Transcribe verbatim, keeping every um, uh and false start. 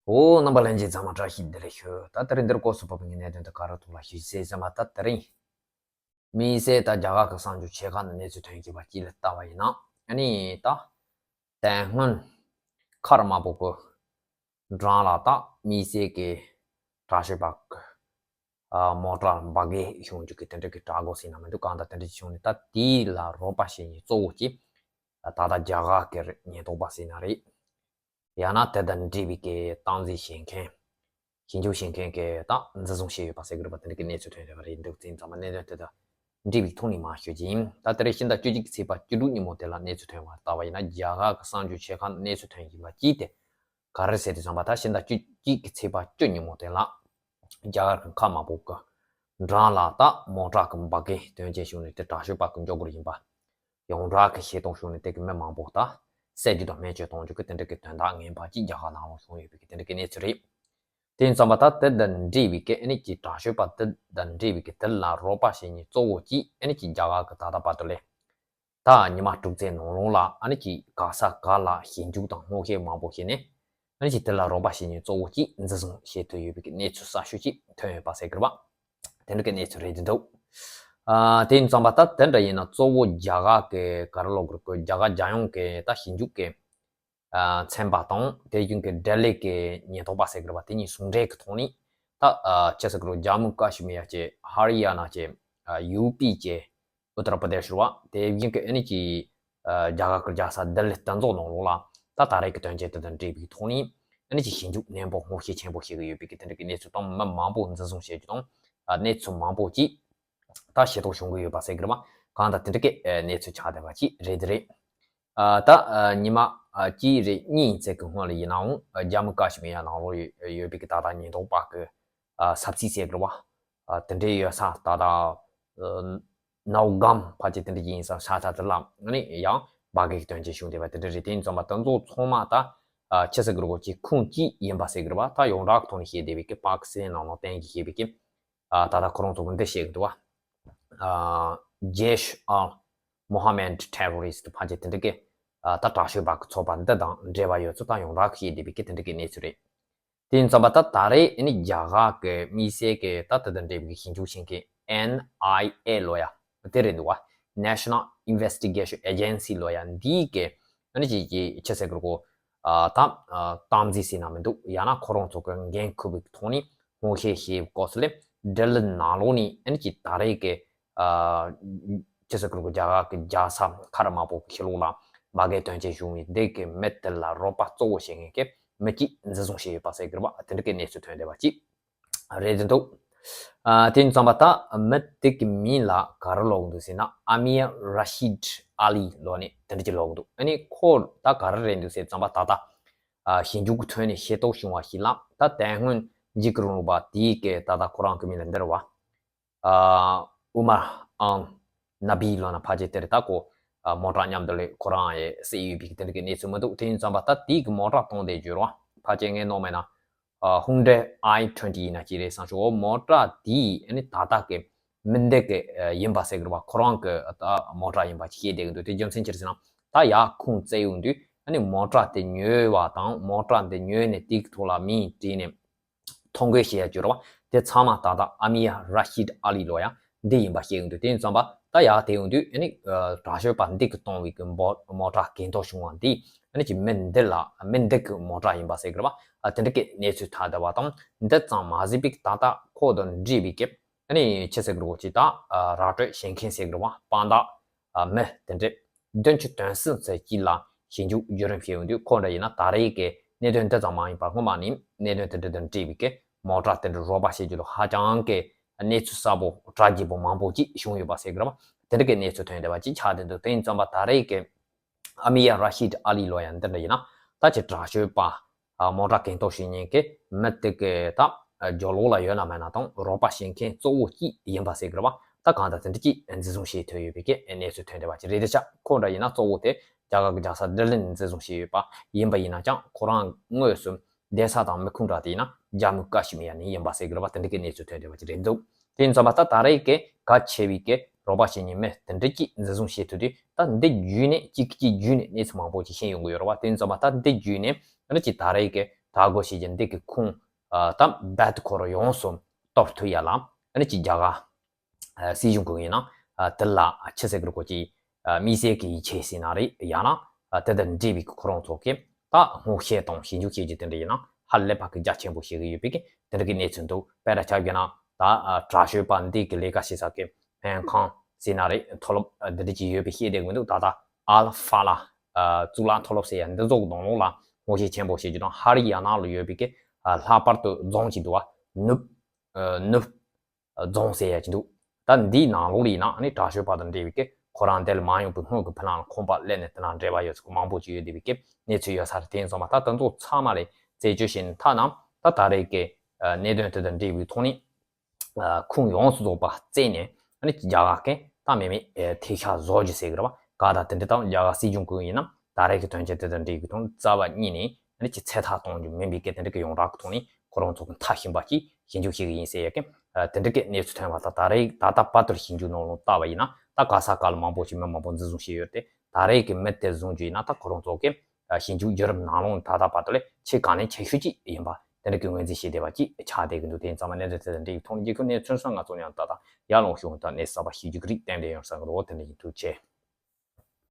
ཨོ། རྣམ་པ་ལྷན་རྒྱས་ཚང་མ་བཀྲ་ཤིས་བདེ་ལེགས་ཞུ། ད་དེ་རིང་འདིར་སྐོར་སུ་བབས་པའི་གནད་དོན་དེ་ག་རེ་ཐོག་ལ་ཞུ་ཟེར་ཙམ་པ། ད་དེ་རིང་དམིགས་བསལ་ད་རྒྱ་གར་གྱི་གསར་འགྱུར་ཆེ་ཁག་ནས་གནས་ཚུལ་ཐོན་བཞིན་པ་གཅིག་ལ་ལྟ་བ་ཡིན་ན། ཨ་ནི་ད་དེ་སྔོན་མཁར་དམར་པོ་གི་འགྲམ་ལ་ད་དམིགས་བསལ་གྱི་དྲག་སྤྱོད་པ་གི་ཨ་མོ་ཊ་འབར་གས་བྱུང་རྒྱུ་གི་དེ་འདྲ་གི་གྲགས་འགོ་ཟེར་ན་མི་འདུག། གང་ལྟར་དེ་འདྲ་བྱུང་ནས། ད་དེ་ལ་རོགས་པ་བྱེད་མཁན་གཙོ་བོ་གཅིག་ད་ལྟ་རྒྱ་གར་གྱི་ཉེན་རྟོག་པ་ཟེར་ན་རེད། ཡང་ན་དེ་དང་འབྲེལ་བའི་གི་སྟངས་འཛིན་བྱེད་མཁན། ཞིབ་འཇུག་བྱེད་མཁན་གྱིས་ད་འཛིན་བཟུང་བྱས་ཡོད་པ་ཟེར་གྱི་རེད་པ། དེ་འདྲ་གི་གནས་ཚུལ་ཐོན་ཡོད་པ་རེད་འདུག། དེ་ཡིན་ཙང་མ་གནད་དོན་དེ་དང་འབྲེལ་བའི་ཐོག་ནས་མར་ཞུ་རྒྱུ་ཡིན། ད་དེ་རིང་ཕྱི་ཟླ་བཅུ་གཅིག་གི་ཚེས་པ་བཅུ་དྲུག་ཉིན་མོ་དེ་ལ་གནས་ཚུལ་ཐོན་པ་ལྟ་བ་ཡིན་ན། རྒྱ་གར་གྱི་གསར་འགྱུར་ཆེ་ཁག་གནས་ཚུལ་ཐོན་བཞིན་པ་གཅིག་དེ་ག་རེ་ཟེར་དུས་ཙམ་པ། ད་ཕྱི་ཟླ་བཅུ་གཅིག་གི་ཚེས་པ་བཅུ་ཉིན་མོ་དེ་ལ་རྒྱ་གར་གྱི་མཁར་དམར་པོ་གི་འགྲམ་ལ་ད་མོ་ཊ་གི་འབར་གས་དོན་རྐྱེན་བྱུང་ནས། དེ་དྲག་སྤྱོད་པ་གི་མགྱོགས་རྒུད་ཡིན་པ། ཡོངས་གྲགས་ཀྱི་ཤེས་རྟོགས་བྱུང་ནས། དེ་གི་མི་མང་པོ་ད་བསད་རྒྱུ་དང་རྨས་སྐྱོན་གཏོང་རྒྱུ་གི་དེ་འདྲ་གི་དོན་དག་ངན་པ་གཅིག་རྒྱ་གར་ནང་ལ་བྱུང་ཡོད་པའི་གི་དེ་འདྲ་གི་གནས་ཚུལ་རེད། དེ་ཡིན་ཙམ་པ་ད་དེ་དང་འབྲེལ་བའི་གི་ཨ་ནི་གི་དྲག་སྤྱོད་པ་དེ་དང་འབྲེལ་བའི་གི་དེ་ལ་རོགས་པ་བྱེད་མཁན་གཙོ་བོ་གཅིག་ཨ་ནི་གི་རྒྱ་གར་གྱི་ད་ལྟ་བར་དུ་ལས་ད་ཉི་མ་དྲུག་ཙམ་ནང་ལོགས་ལ་ཨ་ནི་གི་ག་ས་ག་ལ་ཞིབ་འཇུག་དང་སྔོག་བཤེར་མང་པོ་བྱས་ནས། ཨ་ནི་གི་དེ་ལ་རོགས་པ་བྱེད་མཁན་གཙོ་བོ་གཅིག་འཛིན་བཟུང་བྱེད་ཐུབ་ཡོད་པའི་གི་གནས་ཚུལ་གསར་ཤོས་གཅིག་ཐོན་ཡོད་པ་ཟེར་གྱི་རེད་པ། དེ་འདྲ་གི་གནས་ཚུལ་རེད་འདུག། ཨ་དེ་ཡིན་ཙམ་པ་ད་དེ་འདྲ་ཡིན་ན། གཙོ་བོ་རྒྱ་གར་གི་ག་རེ་ལབ་དགོས་རེད། རྒྱ་གར་རྒྱལ་ཡོངས་ཀྱི་ད་ཞིབ་འཇུག་གི་ཨ་ཚན་པ་དང་། དེ་བཞིན་གྱི་ལྡི་ལི་གི་ཉེན་རྟོག་པ་ཟེར་གྱི་རེད་པ། དེ་གཉིས་ཟུང་འབྲེལ་གྱི་ཐོག་ནས་ད་ཨ་ཅི་ཟེར་གྱི་རེད། ཇམ་མུ་ཀ་ཤི་མིར་གྱི། ཧ་རི་ཡ་ན་གྱི། ཨ་ཡུ་པི་གྱི། ཨུ་ཏར་པྲ་དེ་ཤི་རེད་པ། དེ་བཞིན་གྱི་ཨ་ནི་གྱི་ཨ་རྒྱ་གར་གྱི་རྒྱལ་ས་ལྡི་ལི་དེ་ཚོ་ནང་ལོགས་ལ་ད་ད་རེས་ཀྱི་དོན་རྐྱེན་དེ་དང་འབྲེལ་བའི་ཐོག་ནས་ཨ་ནི་གྱི་ཞིབ་འཇུག་ནན་པོ་སྔོག་བཤེར་ཆེན་པོ་བྱེད་ཀྱི་ཡོད་པའི་གི་དེ་འདྲ་གི་གནས་ཚུལ་དང་། མི་མང་པོ་འཛིན་བཟུང་བྱེད་རྒྱུ་དང་། ཨ་གནས་ཚུལ་མང་པོ་ཅིག་ད་ཤེས་རྟོགས་བྱུང་གི་ཡོད་པ་ཟེར་གྱི་རེད་པ། གང་ལྟར་དེ་འདྲ་གི་ཨ་གནས་ཚུལ་ཆགས་བསྡད་པ་ཅིག་རེད། དེ་རེད། ཨ་ད་ཨ་ཉི་མ་ཨ་གཅིག་རེ་གཉིས་ཙམ་གྱི་སྔོན་ལ་ཡིན་ནའང་། ཨ་ཇམ་མུ་ཀ་ཤི་མིར་ནང་ལོགས་ཡོད་ཡོད་པའི་གི་ད་ལྟ་ཉེན་རྟོག་པ་གི་ཨ་ས་ཚིགས་ཟེར་གྱི་རེད་པ། ཨ་དེ་འདྲའི་ཡོད་ས། ད་ལྟ་ཨ་ནའོ་གམ་ཕལ་ཆེར་དེ་འདྲ་ཡིན་ས། ས་ཆ་དེ་ལ་ཨ་ནི་ཡང་འབར་གས་ཀྱི་དོན་རྐྱེན་བྱུང་བསྡད་པ་དེ་འདྲ་རེད། དེ་ཡིན་ཙམ་པ་དེ་ཚོ་ཚང་མ་ད་ཨ་ཅི་ཟེར་གྱི་རེད་པ། ཁོངས་གཅིག་ཡིན་པ་ཟེར་གྱི་རེད་པ། ད་ཡོངས་གྲགས་ཀྱི་ཐོག་ནས་བཤད་བསྡད་པའི་གི་པ་ཀི་སི་ཐན་ནང་ལ་བརྟེན་གྱི་བཤད་པའི་གི་ཨ་ད་ལྟ་ཁོ་རང་ཚོ་གི་འདི་བཤད་གི་འདུག་པ། ཨ་ཇེ་ཤ་ཨལ་མོ་ཧ་མེད་ཊེ་རོ་རི་སི་ཊི་ཕལ་ཆེར་དེ་འདྲ་གི་ཨ་ད་དྲག་སྤྱོད་པ་གི་ཚོགས་པ་འདི་དང་འབྲེལ་བ་ཡོད་ཚུལ་ད་ཡོངས་གྲགས་ཀྱི་བཤད་བསྡད་པའི་གི་དེ་འདྲ་གི་གནས་ཚུལ་རེད། དེ་ཡིན་ཙམ་པ་ད་ད་རེས་ཨ་ནི་རྒྱ་གར་གི་དམིགས་བསལ་གྱི་ད་དེ་དང་འབྲེལ་བའི་ཞིབ་འཇུག་བྱེད་མཁན་ཨེན་ཨའི་ཨེ་ལབ་ཡ་དེ་རེད་འདུག་པ། National Investigation Agency ལབ་ཡ་འདིའི་གི་ཨ་ནི་ཅིག་གི་ཅི་ཟེར་དགོས་རེད་པ། ཨ་ད་ཨ་སྟངས་འཛིན་ཟེར་ན་མི་འདུག། ཡང་ན་ཁོ་རང་ཚོ་གི་འགན་འཁུར་བའི་ཐོག་ནས་སྔོག་བཤེར་བྱེད་སྐབས་སུ་ལ་ལྡི་ལི་ནང་ལོགས་ནས་ཨ་ནི་ཅིག་ད་རེས་གི་ཨ་ཅི་ཟེར་དགོས་རེད་པ། རྒྱ་གར་གི་རྒྱལ་ས་མཁར་དམར་པོ་གི་ཕྱི་ལོགས་ལ་འབར་གས་དོན་རྐྱེན་བྱུང་བའི་འདི་གི་མི་དེ་ལ་རོགས་པ་གཙོ་བོ་བྱེད་མཁན་གྱི་མི་གཅིག་འཛིན་བཟུང་བྱས་ཡོད་པ་ཟེར་གྱི་རེད་པ། དེ་འདྲ་གི་གནས་ཚུལ་ཐོན་བསྡད་པ་ཅིག་རེད་འདུག། ཨ་དེ་ཡིན་ཙམ་པ་ད་མི་དེ་གི་མིང་ལ་ག་རེ་ལབ་ཀྱི་འདུག་ཟེར་ན། ཨ་མིར་ར་ཤིད་ཨ་ལི་ལབ་ནས་དེ་འདྲ་ཅིག་ལབ་ཀྱི་འདུག། ཨ་ནི་ཁོ་ད་ག་རེ་རེད་འདུག་ཟེར་ཙམ་པ། ད་ལྟ་ཨ་ཞིབ་འཇུག་གི་ཐོག་ནས་ཤེས་རྟོགས་བྱུང་བ་ཞིག་ལ། ད་དེ་སྔོན་འཇིགས་སྐུལ་རིང་ལུགས་པ་དེའི་གི་ད་ལྟ་ཁོ་རང་གི་མིང་ལ་འདི་རེད་པ། ཨ་ཨུ་མར་ཨང་ན་བི་ལབ་ན་ཕལ་ཆེར་དེ་རེད། ད་ཁོ་ཨ་མོ་ཊ་མཉམ་དུ་ལ་ཁོ་རང་ཡང་བསད་ཡོད་པའི་གི་དེ་འདྲ་གི་གནས་ཚུལ་མི་འདུག། དེ་ཡིན་ཙམ་པ་ད་དེའི་གི་མོ་ཊ་གཏོང་བསྡད་རྒྱུ་རེད་པ། ཕལ་ཆེར་ངས་མནོ་མེད་ན་ཨ་ཧུང་ཌའི་ཨའི་ཊུ་ཝེན་ཊི་ཡིན་ན་ཅིག་རེད་བསམ་བྱུང་། འོ་མོ་ཊ་དེ་ཨ་ནི་ད་ལྟ་གི་མི་འདི་གི་ཨ་ཡིན་པ་ཟེར་གྱི་རེད་པ། ཁོ་རང་གི་ད་མོ་ཊ་ཡིན་པ་ཅིག་བཤད་བསྡད་ཀྱི་འདུག། དེ་རྒྱུ་མཚན་ཅི་རེད་ཟེར་ན། ད་ཡར་ཁུངས་བཙལ་ཡོང་དུས་ཨ་ནི་མོ་ཊ་དེ་ཉོས་པ་དང་། མོ་ཊ་འདི་ཉོས་ནས་དེའི་ཐོག་ལ་མིང་བྲིས་ནས་ཐོ་འགོད་བྱེད་ཡ་རྒྱུ་རེད་པ། དེ་ཚང་མ་ད་ལྟ་ཨ་མིར་ར་ཤིད་ཨ་ལི་ལབ་ཡ་འདི་ཡིན་པ་བཤད་ཀྱི་འདུག། དེ་ཡིན་ཙམ་པ་ད་ཡར་དེད་ཡོང་དུས་ཨ་ནི་ཨ་དྲག་སྤྱོད་པ་འདི་གིས་གཏོང་བའི་གི་མོ་མོ་ཊ་གན་ཐོག་བྱུང་བ་འདི་ཨ་ནི་ཅིག་མི་འདི་ལ། མི་འདི་གི་མོ་ཊ་ཡིན་པ་ཟེར་གྱི་རེད་པ། ཨ་དེ་འདྲ་གི་གནས་ཚུལ་ཐོན་བསྡད་པ་དང་། འདི་ཙམ་མ་ཟད་པའི་ད་ལྟ་ཁོ་དང་འབྲེལ་བའི་གི་ཨ་ནི་ཅི་ཟེར་དགོས་རེད་པ། ཅིག་ད་ཨ་ར་སྤྲོད་བྱེད་མཁན་ཟེར་གྱི་རེད་པ། དཔང་རྟགས་ཨ་མི་དེ་འདྲ་བདུན་ཅུ་དོན་གསུམ་ཙམ་ཅིག་ལ་ཞིབ་འཇུག་བརྒྱུད་རིམ་བྱས་ཡོང་དུས། ཁོ་འདྲ་ཡིན་ན་ད་རེས་ཀྱི་གནད་དོན་འདི་ཙམ་མ་ཡིན་པར་སྔོན་མ་ནས་གནད་དོན་དེ་འདྲ་དང་འབྲེལ་བའི་གི་མོ་ཊ་དེ་འདྲ་རོགས་པ་བྱེད་རྒྱུ་ལ་ཧ་ཅང་གི་གནས་ཚུལ་གསལ་པོ་གྲ་རྒྱས་པོ་མང་པོ་ཅིག་བྱུང་ཡོད་པ་ཟེར་གྱི་རེད་པ། དེ་འདྲ་གི་གནས་ཚུལ་ཐོན་བསྡད་པ་ཅིག་ཆགས་བསྡད་འདུག། དེ་ཡིན་ཙམ་པ་ད་རེས་ཀྱི་ཨ་མིར་ར་ཤིད་ཨ་ལི་ལབ་ཡ་འདི་འདྲ་ཡིན་ན། ད་ཅིག་དྲག་སྤྱོད་པ་ཨ་མོ་ཊ་གན་ཐོག་བྱེད་མཁན་གྱི་མི་དེ་གི་ད་ཨ་རྒྱབ་ལོགས་ལ་ཡོད་ན་མེད་ན་དང་། རོགས་པ་བྱེད་མཁན་གཙོ་བོ་གཅིག་ཡིན་པ་ཟེར་གྱི་རེད་པ། ད་གང་ལྟར་དེ་འདྲ་གཅིག་འཛིན་བཟུང་བྱས་ཐུབ་ཡོད་པའི་གི་གནས་ཚུལ་ཐོན་བསྡད་པ་ཅིག་རེད། དེ་ཆ་ཁོ་འདྲ་ཡིན་ན་གཙོ་བོ་དེ་རྒྱ་གར་གྱི་རྒྱལ་ས་ལྡི་ལི་ནས་འཛིན་བཟུང་བྱས་ཡོད་པ་ཡིན་པ་ཡིན་ན་ཀྱང་། ཁོ་རང་དངོས་སུ་བསྡད་ས་དང་མི་ཁུངས་འདྲ་དེ་ཡིན་ན་ཇམ་མུ་ཀ་ཤི་མིར་ནས་ཡིན་པ་ཟེར་གྱི་རེད་པ། དེ་འདྲ་གི་གནས་ཚུལ་ཐོན་བསྡད་པ་ཅིག་རེད་འདུག། དེ་ཡིན་ཙམ་པ་ད་ད་རེས་ཀྱི་གལ་ཆེ་བའི་གི་རོགས་པ་བྱེད་མཁན་མི་དེ་འདྲ་གཅིག་འཛིན་བཟུང་བྱས་ཐུབ་དུས། ད་འདི་བརྒྱུད་ནས་གཅིག་གཅིག་བརྒྱུད་ནས་གནས་ཚུལ་མང་པོ་ཅིག་ཤེས་ཡོང་གི་ཡོད་རེད་པ། དེ་ཡིན་ཙམ་པ་ད་འདི་བརྒྱུད་ནས་ཨ་ནི་ཅིག་ད་རེས་ཀྱི་ད་ དར་གོ་ཞེས་ཀྱི་འདི་གི་ཁུངས་ད་རྦད་ཁོ་རང་ཡོངས་སུ་སྟོབས་ཐུབ་ཡ་ལ་ཨ་ནི་ཅིག་རྒྱ་གར་སྲིད་གཞུང་གི་ཡིན་ན་དེ་ལ་ཆི་ཟེར་གི་རེད་གོ་ཅིག་དམིགས་བསལ་གྱི་ཡིད་ཆེས་ཟེར་ན་རེད་ཡང་ན་དེ་དང་འབྲེལ་བའི་ཁོ་རང་ཚོ་གི་ད་སྔོག་བཤེར་དང་ཞིབ་འཇུག་བྱེད་རྒྱུ་དེ་འདྲ་ཡིན་ན་ཧ་ལས་པ་གི་རྒྱ་ཆེན་པོ་ཞིག་ཡོད་པའི་གི་དེ་འདྲ་གི་གནས་ཚུལ་འདུག་དཔེར་ན་ཆ་བཞག་ན་ད་དྲག་ཤོས་པ་འདི་གི་ལས་ཀ་བྱེད་ས་གི་སྨན་ཁང་ཟེར་ན་རེད་མཐོ་སློབ་འདི་འདྲ་ཅིག་ཡོད་པའི་ཤེས་བསྡད་གི་མི་འདུག་ད་ལྟ་ཨལ་ཧྥ་ལ་གཙུག་ལག་མཐོ་སློབ་ཟེར་ཡ་འདི་ཚོ་གི་ནང་ལོགས་ལ་སྔོག་བཤེར་ཆེན་པོ་བྱེད་རྒྱུ་དང་ཧ་རི་ཡ་ན་ལ་ཡོད་པའི་གི་ལྷག་པར་དུ་རྫོང་ཅིག་འདུག་བ་ནུབ་ནུབ་རྫོང་ཟེར་ཡ་ཅིག་འདུག་ད་འདིའི་ནང་ལོགས་ལ་ཡིན་ན་ཨ་ནི་དྲག་ཤོས་པ་དང་འབྲེལ་བའི་གི་ཁོ་རང་འདི་ལ་མ་ཡོང་པའི་སྔོན་གྱི་ཕི་ལང་ལ་ཁོམ་པ་སླེབས་ནས་དེ་ན་འབྲེལ་བ་ཡོད་ཚུལ་མང་པོ་ཅིག་ཡོད་བསྡད་པའི་གི་གནས་ཚུལ་ཡོད་ས་རེད། དེ་ཡིན་ཙང་མ་ད་དེ་ཚོ་ཚང་མ་ལ་རྩད་གཅོད་བྱས་ནས་ཐ་ན་ད་ད་རེས་ཀྱི་གནད་དོན་དེ་དང་འབྲེལ་བའི་ཐོག་ནས་ཁུངས་ཡོངས་སུ་རྫོགས་པ་བཙལ་ནས་ཨ་ནི་རྒྱ་གར་གྱི་ད་མེད་མེད་ཐེ་ཤ་བཟོ་རྒྱུ་ཟེར་གི་རེད་བ། ག་ད་དེ་འདྲ་དང་རྒྱ་གར་སྲིད་གཞུང་གི་ཡིན་ན་ད་རེས་ཀྱི་དོན་རྐྱེན་དེ་དང་འབྲེལ་བའི་ཐོག་ནས་རྩ་བ་ཉིད་ནས་ཨ་ནི་ཅིག་ཚེ་ཐར་གཏོང་རྒྱུ་མིན་པའི་གི་དེ་འདྲ་གི་ཡོངས་གྲགས་ཀྱི་ཐོག་ནས་ཁོ་རང་ཚོ་གི་མཐའ་ཞུམ་པ་ཅིག་ཞིབ་འཇུག་བྱེད་གི་ཡིན་ཟེར་ཡ་གི་དེ་འདྲ་གི་གནས་ཚུལ་ཐོན་པ་དང་ད་རེས་ད་ལྟ་བར་དུ་ཞིབ་འཇུག་ནང་ལོགས་བལྟ་བ་ཡིན་ན་ད་ག་ས་ག་ལ་མང་པོ་ཞིག་མི་མང་པོ་འཛིན་བཟུང་བྱས་ཡོད་དེ་ད་རེས་ཀྱི་མི་དེ་བཟུང་རྒྱུ་ཡིན་ན་ད་ཁོ་རང་ཚོ་གི་ཞིབ་འཇུག་བརྒྱུད་རིམ་ནང་ལོགས་ད་ལྟ་བར་དུ་ལས་ཆེས་གལ་གནད་ཆེ་ཤོས་ཅིག་ཡིན་པ་དེ་འདྲ་གི་ངོས་འཛིན་བྱེད་བསྡད་པ་ཅིག་ཆགས་བསྡད་ཀྱི་འདུག་དེ་ཡིན་ཙང་མ་གནད་དོན་དེ་དང་འབྲེལ་བའི་ཐོག་ནས་རྒྱལ་ཁབ་གནས་ཚུལ་སོགས་ང་ཚོ་ཡང་ད་ལྟ་ཡར་ལངས་བྱུང་ད་གནས་གསར་པ་ཞིབ་འཇུག་གི་རིགས་གཏན་འབྲེལ་ཡོང་ས་གི་རོགས་དེ་འདྲ་ཡིན། ཐུགས་རྗེ་ཆེ།